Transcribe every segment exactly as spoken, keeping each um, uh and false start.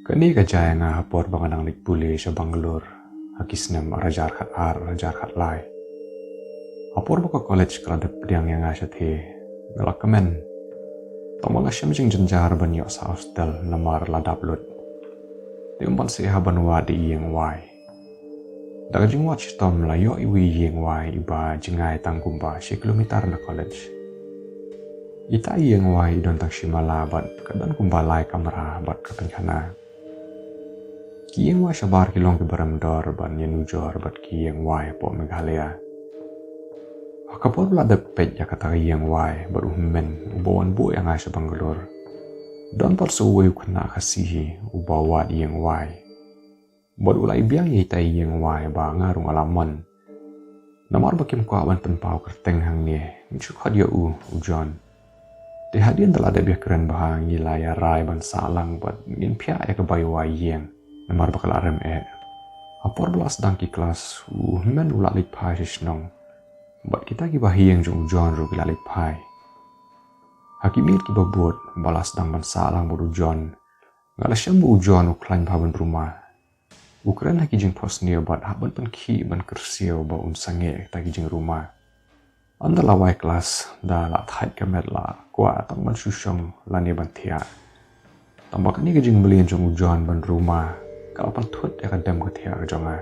Kane ka jia ïa nga ha por ba nga dang leit pule sha Bangalore ha ki snem ar hajar khat ar, ar hajar khat lai. Ha por ba ka college ka la dep pdiang ïa nga shathie, nga la kmen. Tang ba nga shem jingjynjar ban ïoh sah hostel namar la dap lut. Te ym ban seh ha ban wad ïa i ïing wai. Da ka jingwad shitom la ïoh iwei i ïing wai iba jngai tang kumba shi kilometer na college. Ita i ïing wai i don tang shi mala bad ka don kumba lai kamra bad ka pynkhana. Ki ïing wai shabar ki long kiba rem dor ban ïanujor bad ki ïing wai hapoh Meghalaya. Ha ka por ba la dep peit ïa kata ka ïing wai bad u hynmen uba wan buh ïa nga sha Bangalore, don pat sa uwei u khynnah Khasi hi uba wad ïing wai. Bad u la ïa biang ïa ita i ïing wai ba nga ruh nga la mon. Namar ba kim kwah ban pynpaw kyrteng hangne, ngin shu khot ïa u, u John. Te hadien da la dep ïakren bha ngi la ïa rai ban sah lang bad ngin phiah ïa ka bai wai ïing namar ba ka la rem eh. Ha por ba la sdang ki klas, u hynmen u la leit phai sha shnong. Bad kita kiba ha ïing jong u John ruh ki la leit phai. Ha ki miet kiba bud ba la sdang ban sah lang bad u John, nga la shem ba u John u khlaiñ bha ban ruma. U kren ha ki jingphohsniew bad hap ban pynkhih ban kyrsiew ba un sangeh ïa kita ki jingruma. Ynda la wai klas da la thait ka met la kwah tang ban shu shong lane ban thiah. Tang ba kane ka jingmlien jong u John ban ruma ka la pynthut ïa ka dem ka thiah ka jong nga.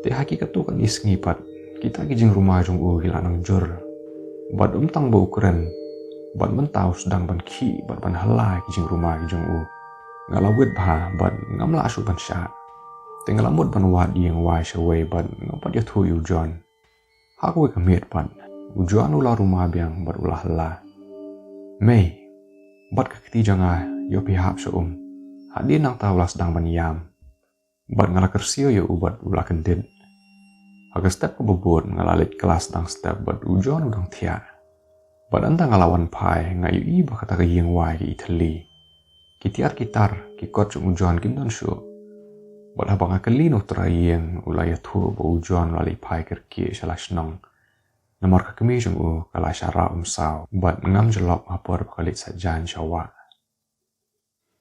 Te ha ki katto katne sngi pat kita ki jingruma jong u ki la nang jur. Bad ym tang ba u kren, bad mynta u sdang ban khih bad ban hylla ki jingruma ki jong u. Nga la wit bha bad ngam lah shuh ban shah. Te nga la mut ban wad ïing wai shawei bad ngam pat ïathuh ïa u John. Ha kawei ka miet pat u John u la ruma biang bad u la hylla. Mei, bat ka kti jong nga, ïoh phi hap sha um. Hadien nangta u la sdang ban ïam. Bad nga la kyrsiew ïa u bad u la kyndit. Ha ka step kaba bud nga la leit klas dang step bad u John u dang thiah. Bad ynda nga la wan phai nga ïohi ba kata ka ïing wai ka i thylli. Ki tiar ki tar, ki kot jong u John kim don shuh. Bad haba nga kylli na u trai ïing, u la ïathuh ba u John u la leit phai kyrkieh sha la shnong. Namar ka kmie jong u ka la shah rah umsaw bad ngam jyllop ha por ba ka leit saitjaiñ sha wah.